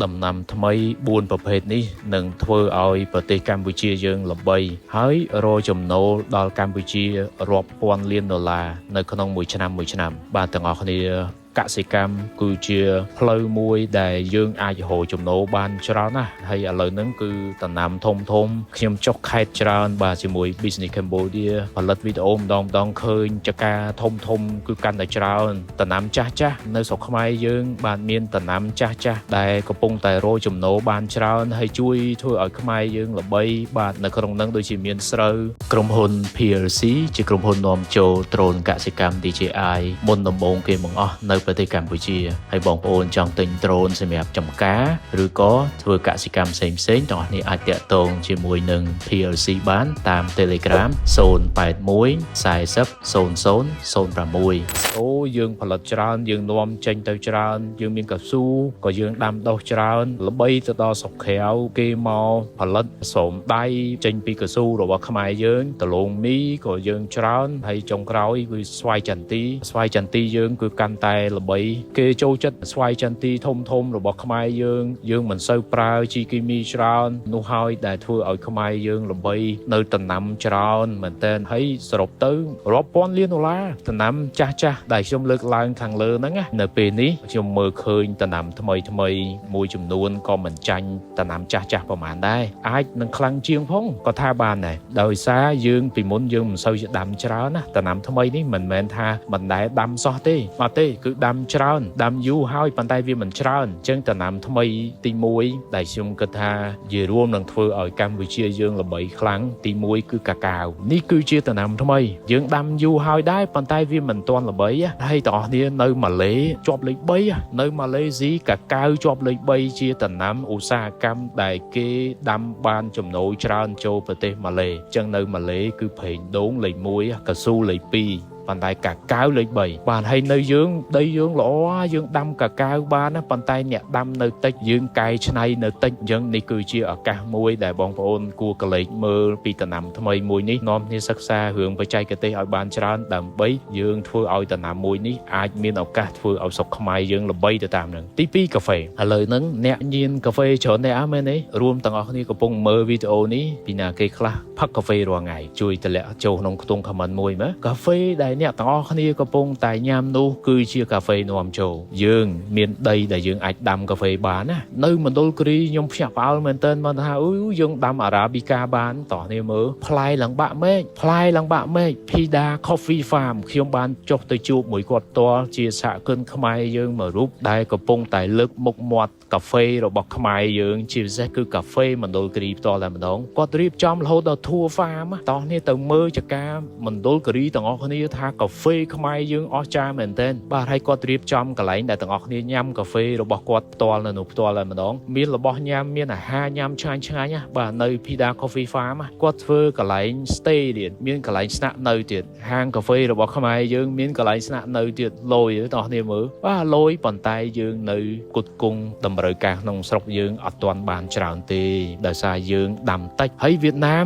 ដំណាំថ្មី4ប្រភេទនេះនឹងធ្វើឲ្យប្រទេសកម្ពុជាយើងល្បី ហើយរកចំណូលដល់កម្ពុជារាប់ពាន់លានដុល្លារនៅក្នុងមួយឆ្នាំមួយឆ្នាំបាទទាំងអស់គ្នាកសិកម្មគឺជាផ្លូវមួយដែលយើងអាចរកចំណូលបានច្រើនណាស់ហើយឥឡូវហ្នឹងគឺដំណាំធំធំខ្ញុំចុះខេត្តច្រើនបាទជាមួយ Business Cambodia ផលិតវីដេអូម្ដងម្ដងឃើញចការធំធំគឺកាន់តែច្រើនដំណាំចាស់ចាស់នៅស្រុកខ្មែរយើងបាទមានដំណាំចាស់ចាស់ដែលកំពុងតែរកចំណូលបានច្រើនហើយជួយធ្វើឲ្យខ្មែរយើងល្បីបាទនៅក្នុងហ្នឹងដូចជាមានស្រូវក្រុមហ៊ុន PLC ជាក្រុមហ៊ុននាំចូលដ្រូនកសិកម្ម DJI មុនដំបូងគេបង្អស់នៅប្រទេសកម្ពុជាហើយបងប្អូនចង់ទិញដ្រូនសម្រាប់ចំការឬក៏ធ្វើកសិកម្មផ្សេងផ្សេងៗទាំងអស់នេះអាចតាក់ទងជាមួយនឹង PLC បានតាម Telegram 081 40 00 06អូយើងផលិតច្រើនយើងនាំចេញទៅច្រើនយើងមានកៅស៊ូក៏យើងដាំដុះច្រើនល្បីទៅដល់ស្រុកក្រៅគេមកផលិតស្រោមដៃចេញពីកៅស៊ូរបស់ខ្មែរយើងដលងមីក៏យើងច្រើនហើយចុងក្រោយគឺស្វាយចន្ទីស្វាយចន្ទីយើងគឺកាន់តែល្បីគេចូលចិត្តស្វាយចន្ទីធំធំរបស់ខ្មែរយើងយើងមិនសូវប្រើជីគីមីច្រើននោះហើយដែលធ្វើឲ្យខ្មែរយើងល្បីនៅដំណាំច្រើនមែនតើហើយសរុបទៅរាប់ពាន់លានដុល្លារដំណាំចាស់ចាស់ដែលខ្ញុំលើកឡើងខាងលើហ្នឹងណានៅពេលនេះខ្ញុំមើលឃើញដំណាំថ្មីថ្មីមួយចំនួនក៏មិនចាញ់ដំណាំចាស់ចាស់ប្រហែលដែរអាចនឹងខ្លាំងជាងផងក៏ថាបានដែរដោយសារយើងពីមុនយើងមិនសូវជាដាំច្រើនណាដំណាំថ្មីនេះមិនមែនថាមិនដែលដាំសោះទេអត់ទេគឺដាំច្រើនដាំយូរហើយប៉ុន្តែវាមិនច្រើនអញ្ចឹងដំណាំថ្មីទី1ដែលខ្ញុំគិតថានិយាយរួមនឹងធ្វើឲ្យកម្ពុជាយើងល្បីខ្លាំងទី1គឺកាកាវនេះគឺជាដំណាំថ្មីយើងដាំយូរហើយដែរប៉ុន្តែវាមិនទាន់ល្បីហើយទាំងអស់គ្នានៅម៉ាឡេជាប់លេខ3នៅម៉ាឡេស៊ីកាកាវជាប់លេខ3ជាដំណាំឧស្សាហកម្មដែលគេដាំបានចំណូលច្រើនចូលប្រទេសម៉ាឡេអញ្ចឹងនៅម៉ាឡេគឺប្រេងដូងលេខ1កៅស៊ូលេខ2ប៉ុន្តែកាកាវលេខ3បាទហើយនៅយើងដីយើងល្អយើងដាំកាកាវបានណាប៉ុន្តែអ្នកដាំនៅតិចយើងកែច្នៃនៅតិចអញ្ចឹងនេះគឺជាឱកាសមួយដែលបងប្អូនគួរកលេចមើលពីដំណាំថ្មីមួយនេះនាំគ្នាសិក្សារឿងបច្ចេកទេសឲ្យបានច្រើនដើម្បីយើងធ្វើឲ្យដំណាំមួយនេះអាចមានឱកាសធ្វើឲ្យស្រុកខ្មែរយើងល្បីទៅតាមនឹងទី2កាហ្វេឥឡូវហ្នឹងអ្នកញៀនកាហ្វេច្រើនអ្នកអើមែនទេរួមទាំងអស់គ្នាកំពុងមើលវីដេអូនេះពីណាគេខ្លះផឹកកាហ្វេរាល់ថ្ងៃជួយតម្លាក់ចូលក្នុងខ្ទង់ comment មួយមើលកាហ្វេដែលអ្នកទាំងអស់គ្នាកំពុងតែញ៉ាំនោះគឺជាកាហ្វេនាំចូលយើងមានដីដែលយើងអាចដាំកាហ្វេបានណានៅមណ្ឌលគិរីខ្ញុំភ្ញាក់ផ្អើលមែនទែនមកថាអឺយើងដាំអារ៉ាប៊ីកាបានតោះនេះមើលផ្លែឡើងបាក់មេឃផ្លែឡើងបាក់មេឃ Pida Coffee Farm ខ្ញុំបានចុះទៅជួបមួយគាត់ផ្ទាល់ជាសហគមន៍ខ្មែរយើងមួយរូបដែលកំពុងតែលើកមុខមាត់កាហ្វេរបស់ខ្មែរយើងជាពិសេសគឺកាហ្វេមណ្ឌលគិរីផ្ទាល់តែម្ដងគាត់រៀបចំរហូតដល់ Tour Farm តោះនេះទៅមើលចការមណ្ឌលគិរីទាំងអស់គ្នាថាកាហ្វេខ្មែរយើងអស្ចារ្យមែនទែនបាទហើយគាត់រៀបចំកន្លែងដែលទាំងអស់គ្នាញ៉ាំកាហ្វេរបស់គាត់ផ្ទាល់នៅនោះផ្ទាល់តែម្ដងមានរបស់ញ៉ាំមានអាហារញ៉ាំឆ្ងាញ់ឆ្ងាញ់ណាបាទនៅ Pida Coffee Farm គាត់ធ្វើកន្លែង stay ទៀតមានកន្លែងស្នាក់នៅទៀតហាងកាហ្វេរបស់ខ្មែរយើងមានកន្លែងស្នាក់នៅទៀតលយទាំងអស់គ្នាមើលបាទលយប៉ុន្តែយើងនៅគុតគង់តម្រូវការក្នុងស្រុកយើងអត់ទាន់បានច្រើនទេដោយសារយើងដាំតិចហើយវៀតណាម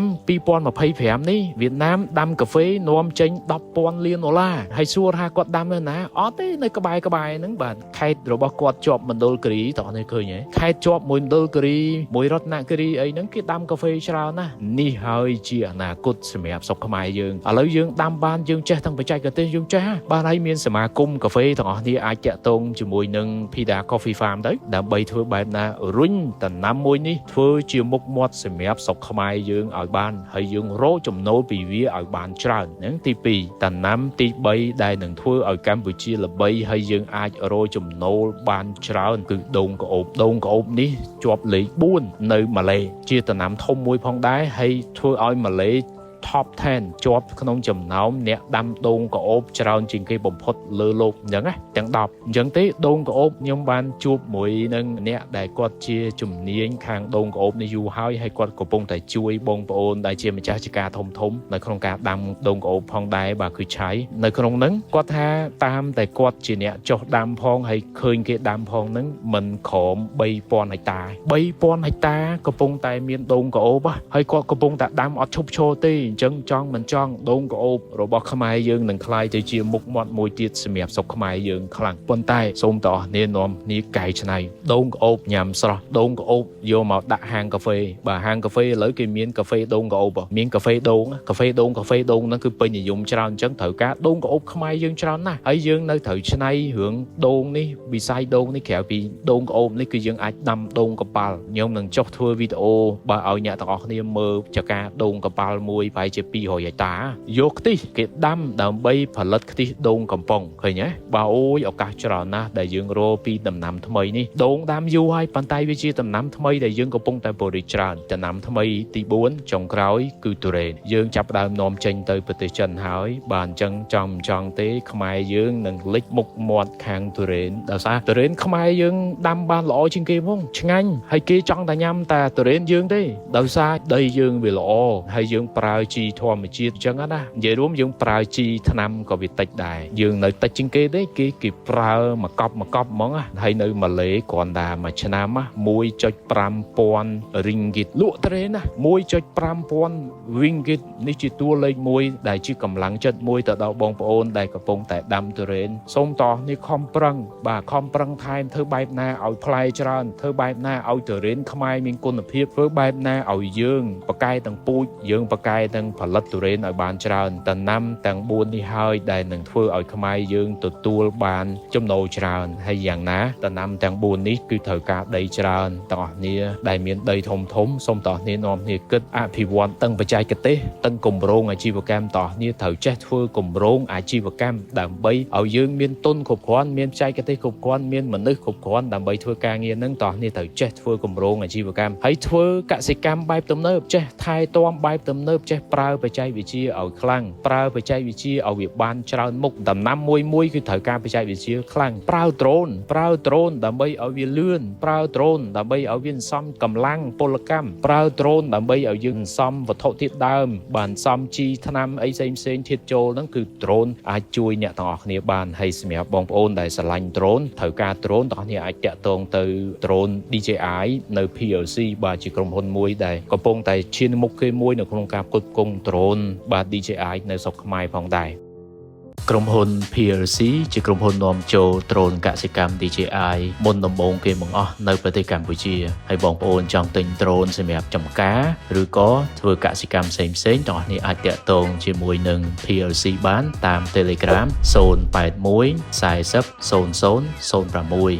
2025នេះវៀតណាមដាំកាហ្វេនាំចេញ10,000លានដុល្លារហើយសួរថាគាត់ដាំនៅណាអត់ទេនៅក្បែរក្បែរហ្នឹងបាទខេត្តរបស់គាត់ជាប់មណ្ឌលគិរីតោះនេះឃើញទេខេត្តជាប់មួយមណ្ឌលគិរីមួយរតនគិរីអីហ្នឹងគេដាំកាហ្វេច្រើនណាស់នេះហើយជាអនាគតសម្រាប់ស្រុកខ្មែរយើងឥឡូវយើងដាំបានយើងចេះទាំងបច្ចេកទេសយើងចេះបាទហើយមានសមាគមកាហ្វេទាំងអស់គ្នាអាចតាក់ទងជាមួយនឹង Pida Coffee Farm ទៅដើម្បីធ្វើបែបណារុញដំណាំមួយនេះធ្វើជាមុខមាត់សម្រាប់ស្រុកខ្មែរយើងឲ្យបានហើយយើងរកចំណូលពីវាឲ្យបានច្រើនហ្នឹងទី2ដំណាំទី3ដែលនឹងធ្វើឲ្យកម្ពុជាល្បីហើយយើងអាចរកចំណូលបានច្រើនគឺដូងក្អូបដូងក្អូបនេះជាប់លេខ4នៅម៉ាឡេជាដំណាំធំមួយផងដែរហើយធ្វើឲ្យម៉ាឡេ top 10ជាប់ក្នុងចំណោមអ្នកដាំដូងក្រអូបច្រើនជាងគេបំផុតលើលោកអញ្ចឹងណាទាំង10អញ្ចឹងទេដូងក្រអូបខ្ញុំបានជួបមួយនឹងអ្នកដែលគាត់ជាជំនាញខាងដូងក្រអូបនេះយូរហើយហើយគាត់កំពុងតែជួយបងប្អូនដែលជាម្ចាស់ចការធំធំនៅក្នុងការដាំដូងក្រអូបផងដែរបាទគឺឆៃនៅក្នុងហ្នឹងគាត់ថាតាមតែគាត់ជាអ្នកចុះដាំផងហើយឃើញគេដាំផងហ្នឹងមិនក្រោម3000ហិកតា3000ហិកតាកំពុងតែមានដូងក្រអូបហើយគាត់កំពុងតែដាំអត់ឈប់ឈរទេ អញ្ចឹងចង់មិនចង់ដូងក្អូបរបស់ខ្មែរយើងនឹងក្លាយទៅជាមុខមាត់មួយទៀតសម្រាប់ស្រុកខ្មែរយើងខ្លាំងប៉ុន្តែសូមតអស់គ្នានាំគ្នាកែច្នៃដូងក្អូបញ៉ាំស្រស់ដូងក្អូបយកមកដាក់ហាងកាហ្វេបាទហាងកាហ្វេឥឡូវគេមានកាហ្វេដូងក្អូបមានកាហ្វេដូងកាហ្វេដូងកាហ្វេដូងហ្នឹងគឺពេញនិយមច្រើនអញ្ចឹងត្រូវការដូងក្អូបខ្មែរយើងច្រើនណាស់ហើយយើងនៅត្រូវច្នៃរឿងដូងនេះវិស័យដូងនេះក្រៅពីដូងក្អូបនេះគឺយើងអាចដាំដូងកប៉ាល់ខ្ញុំនឹងចុះធ្វើវីដេអូបើឲ្យអ្នកទាំងអស់គ្នាមើលចការដូងកប៉ាល់មួយប្រហែលជា200ហិកតាយកខ្ទិះគេដាំដើម្បីផលិតខ្ទិះដូងកំប៉ុងឃើញទេបាទអូយឱកាសច្រើនណាស់ដែលយើងរកពីដំណាំថ្មីនេះដូងដាំយូរហើយប៉ុន្តែវាជាដំណាំថ្មីដែលយើងកំពុងតែបរិច្រើនដំណាំថ្មីទី4ចុងក្រោយគឺទុរេនយើងចាប់ផ្ដើមនាំចេញទៅប្រទេសចិនហើយបាទអញ្ចឹងចង់មិនចង់ទេខ្មែរយើងនឹងលិចមុខមាត់ខាងទុរេនដោយសារទុរេនខ្មែរយើងដាំបានល្អជាងគេផងឆ្ងាញ់ហើយគេចង់តែញ៉ាំតែទុរេនយើងទេដោយសារដីយើងវាល្អហើយយើងប្រើជីធម្មជាតិអញ្ចឹងណានិយាយរួមយើងប្រើជីថ្នាំក៏វាតិចដែរយើងនៅតិចជាងគេទេគេគេប្រើមួយកប់មួយកប់ហ្មងណាហើយនៅម៉ាឡេគ្រាន់តែមួយឆ្នាំ1.5ពាន់រីងហ្គីតលក់ទុរេនណា1.5ពាន់រីងហ្គីតនេះជាតួលេខមួយដែលជាកម្លាំងចិត្តមួយទៅដល់បងប្អូនដែលកំពុងតែដាំទុរេនសូមតោះនេះខំប្រឹងបាទខំប្រឹងថែមធ្វើបែបណាឲ្យផ្លែច្រើនធ្វើបែបណាឲ្យទុរេនខ្មែរមានគុណភាពធ្វើបែបណាឲ្យយើងបកកែទាំងពូជយើងបកកែទាំងផលិតទុរេនឲ្យបានច្រើនដំណាំទាំង4នេះហើយដែលនឹងធ្វើឲ្យខ្មែរយើងទទួលបានចំណូលច្រើនហើយយ៉ាងណាដំណាំទាំង4នេះគឺត្រូវការដីច្រើនទាំងអស់គ្នាដែលមានដីធំធំសូមទាំងអស់គ្នានាំគ្នាគិតអភិវឌ្ឍទាំងបច្ចេកទេសទាំងគម្រោងអាជីវកម្មទាំងអស់គ្នាត្រូវចេះធ្វើគម្រោងអាជីវកម្មដើម្បីឲ្យយើងមានទុនគ្រប់គ្រាន់មានបច្ចេកទេសគ្រប់គ្រាន់មានមនុស្សគ្រប់គ្រាន់ដើម្បីធ្វើការងារនឹងទាំងអស់គ្នាត្រូវចេះធ្វើគម្រោងអាជីវកម្មហើយធ្វើកសិកម្មបែបទំនើបចេះថែទាំបែបទំនើបចេះប្រើបច្ចេកវិទ្យាឲ្យខ្លាំងប្រើបច្ចេកវិទ្យាឲ្យវាបានច្រើនមុខដំណាំមួយមួយគឺត្រូវការបច្ចេកវិទ្យាខ្លាំងប្រើដ្រូនប្រើដ្រូនដើម្បីឲ្យវាលឿនប្រើដ្រូនដើម្បីឲ្យវាសន្សំកម្លាំងពលកម្មប្រើដ្រូនដើម្បីឲ្យយើងសន្សំវត្ថុធាតុដើមបានសន្សំជីថ្នាំអីផ្សេងផ្សេងធាតុចូលហ្នឹងគឺដ្រូនអាចជួយអ្នកទាំងអស់គ្នាបានហើយសម្រាប់បងប្អូនដែលស្រឡាញ់ដ្រូនត្រូវការដ្រូនទាំងអស់គ្នាអាចតាក់ទងទៅដ្រូន DJI នៅ PLC បាទជាក្រុមហ៊ុនមួយដែលកំពុងតែឈានមុខគេមួយនៅក្នុងការផ្គត់ផ្គង់ដ្រូនបាទ DJI នៅស្រុកខ្មែរផងដែរក្រុមហ៊ុន PLC ជាក្រុមហ៊ុននាំចូលដ្រូនកសិកម្ម DJI មុនដំបូងគេបង្អស់នៅប្រទេសកម្ពុជាហើយបងប្អូនចង់ទិញដ្រូនសម្រាប់ចំការឬក៏ធ្វើកសិកម្មផ្សេងផ្សេងទាំងអស់នេះអាចតាក់ទងជាមួយនឹង PLC បានតាម Telegram 081 40 00 06។